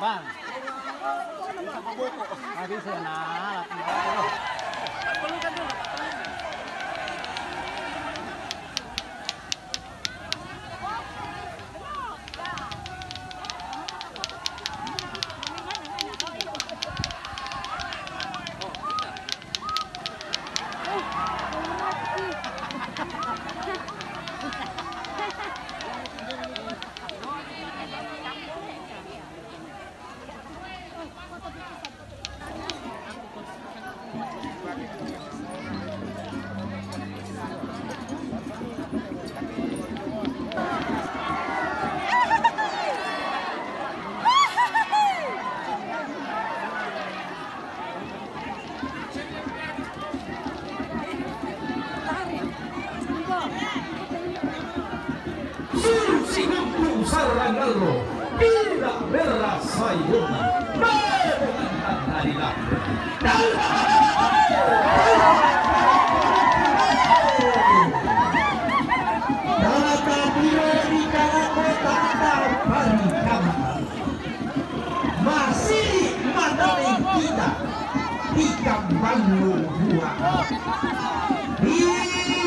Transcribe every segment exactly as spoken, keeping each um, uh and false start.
Bang. Habis ya, nah, Susi Nampung Sarangalo, tidak berasa yun. Merenangkan harilah. Tata piro di kalako tata parikama. Masih madaling kita di kambang luhua. Di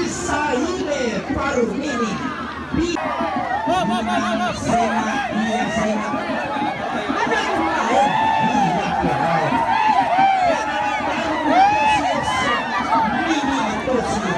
saile parumini. Di sena, iya sena. Ada lain, iya lain. Ini itu sih.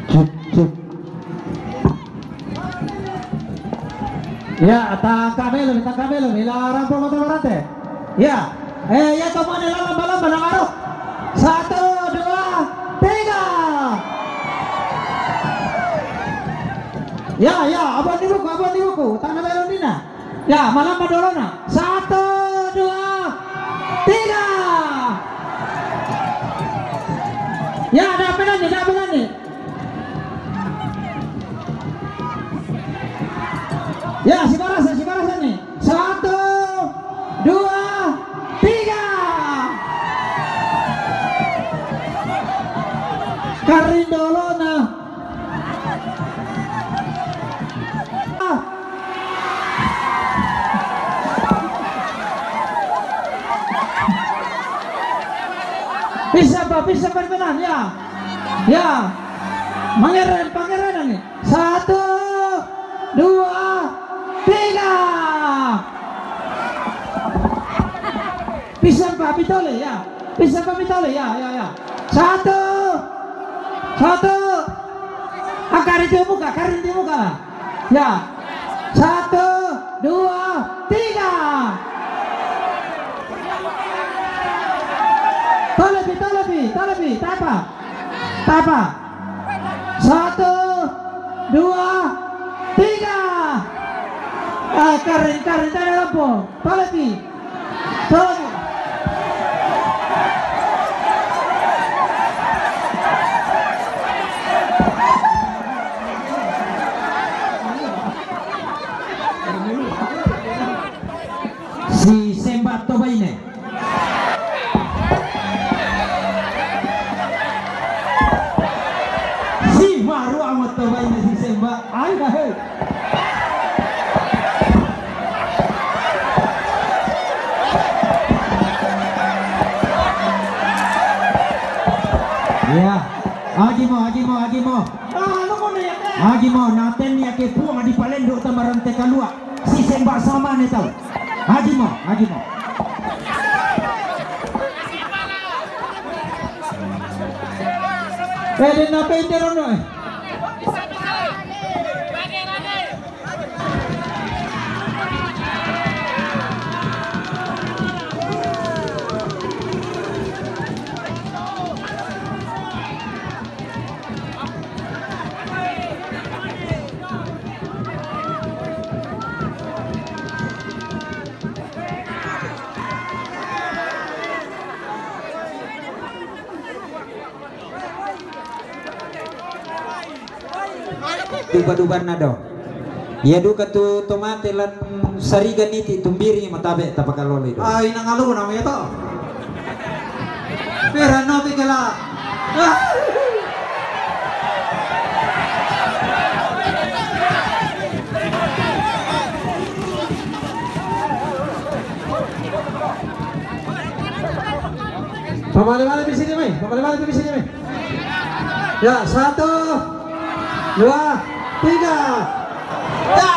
Cek, cek. Ya, tangka belum, tangka belum. Ila rampo mata barate. Ya. Eh, ya, tomane lamba-lamba nang aro. Satu, dua, tiga. Ya, ya, abang di buku, abang di buku. Tangka belum dina. Ya, malamba dolona. Satu, dua, tiga. Ya, ada apa nani? Ada apa nani? Ya, si barasa, si barasa ni. Satu, dua, tiga. Karing dolona. Bisa, Pak, bisa berkenan, ya. Ya. Mangeren, pangerenan ni. Satu, dua, tiga. Bisa, Pak, pitole, ya. Bisa, Pak, pitole, ya, ya, ya. Satu. Satu. Ah, karing di muka, karing di muka lah. Ya. Satu, dua, tiga. Tole pi, tole pi, tole pi. Tapa. Tapa. Satu, dua, tiga. Ah, karing, karing, tana lampu. Tole pi. Tole pi. Coba ini si Semba. Ai, hai. Ya. Agi mo, agi mo, agi mo. Agi mo, naten ya ke puang di palendo tamaran te kalua. Si Semba sama ne tau. Agi mo, agi mo. Eh, den na pente rono, eh. Duba-duba na do. Ia duka tu tomate lan sariga niti tumbiri matabe tapakalolo do. Ah, ina ngalu na meto. Pera no pikala. Ah. Pamale-male di sini, mai. Pamale-male di sini, mai. Ya, satu, dua, tiga. Ya.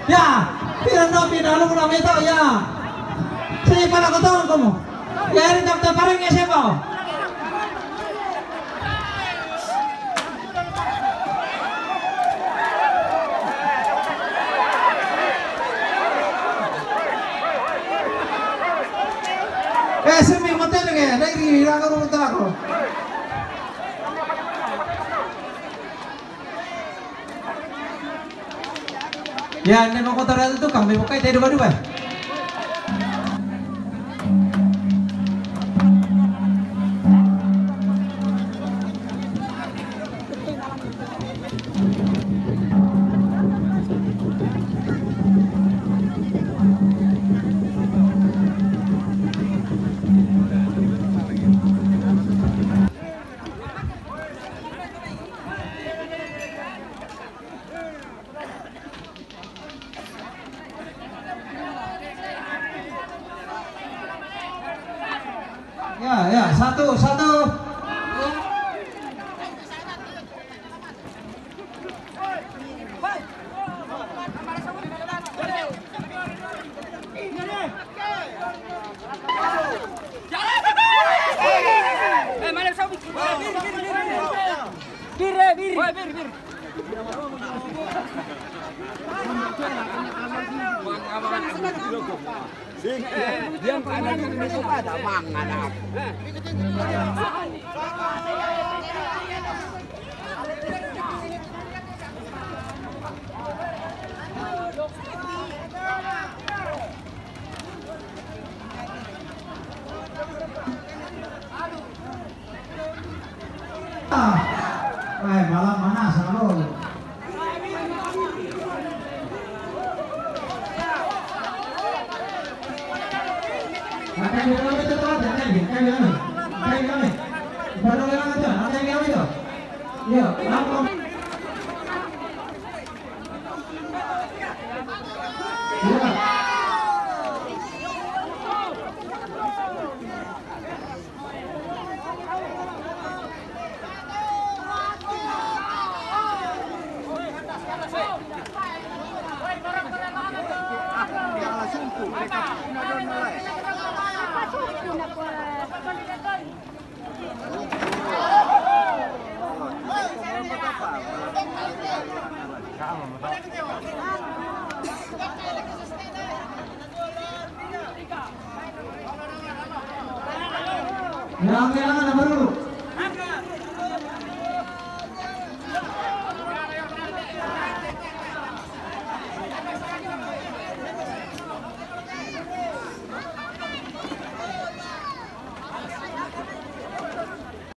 Ya, tidak no, tidak lu kena meto, ya. Sini pada ketemu kamu. Ya, ini daftar barangnya siapa? Eh, simi, matene ke, dai ri, ri, ri, ri, ri. Ya, ne mako tara tu kami bukai te duba-duba. Ya, ya, satu, satu. Ah, eh, malam mana sahur? Akan dilalui itu telah, akan di-, akan dilalui. Akan dilalui. Baru lewat aja, akan dilalui itu. Iya, langsung. Iya. Yang kehilangan nomor dulu.